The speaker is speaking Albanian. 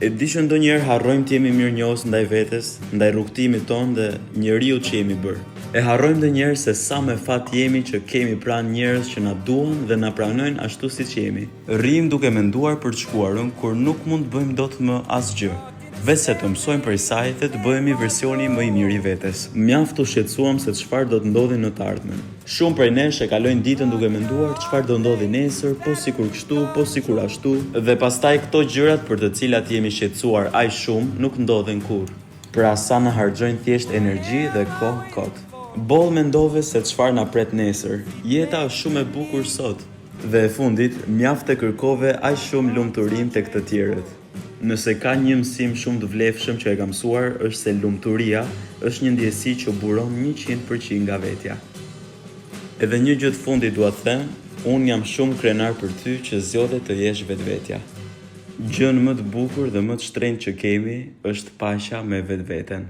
E di që ndonjëherë harrojmë të jemi mirënjohës ndaj vetes, ndaj rrugëtimit tonë dhe njeriut që jemi bërë. E harrojmë ndonjëherë se sa me fat jemi që kemi pranë njerëz që na duan dhe na pranojnë ashtu siç jemi. Rrimë duke menduar për të shkuarën kur nuk mund të bëjmë dot më asgjë, veçse të mësojmë prej saj dhe të bëhemi versioni më i mirë i vetes. Mjaft u shqetësuam se çfarë do të ndodhi në të ardhmen. Shumë prej nesh e kalojnë ditën duke menduar çfarë do ndodhi nesër, po sikur kështu, po sikur ashtu, dhe pastaj këto gjërat për të cilat jemi shqetësuar aq shumë nuk ndodhin kurrë. Pra sa na harxhojnë thjesht energji dhe kohë kot. Boll mendove se çfarë na pret nesër. Jeta është shumë e bukur sot. Dhe e fundit, mjaft e kërkove aq shumë lumturinë tek të tjerët. Nëse ka një mësim shumë të vlefshëm që e kam mësuar është se lumturia është një ndjesi që buron 100% nga vetja. Edhe një gjë të fundit dua të them, unë jam shumë krenar për ty që zgjodhe të jesh vetvetja. Gjënë më të bukur dhe më të shtrenjtë që kemi është paqja me vetveten.